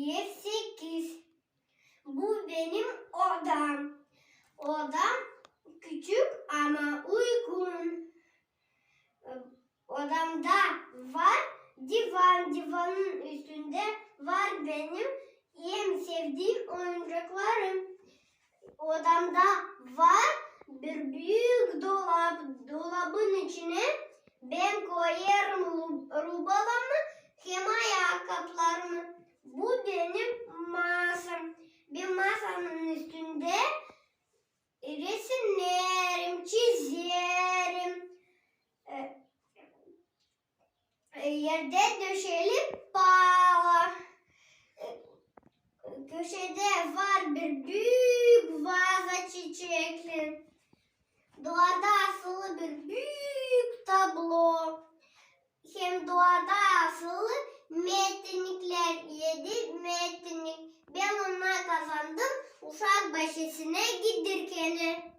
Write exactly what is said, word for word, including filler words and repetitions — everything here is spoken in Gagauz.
Ev sekiz. Bu benim odam. Odam küçük, ama uygun. Odamda var divan, divanın üstündä var benim en sevdiim oyuncaklarım. Odamda var bir büük dolap. Dolabın içinä bän koyêrım ru-, rubalarımı hem ayakkaplarımı. Bu benim masam. Bän masanın üstündä resimnerim, çizerim. E, e, erdä döşeli pala. E, köşedä var bir büük vaza çiçekli. Duvarda asılı bir büük tablo. Hem duvarda asılı metinniklär, edi metinnik. Bän onnarı kazandım uşak başçasına giderkän.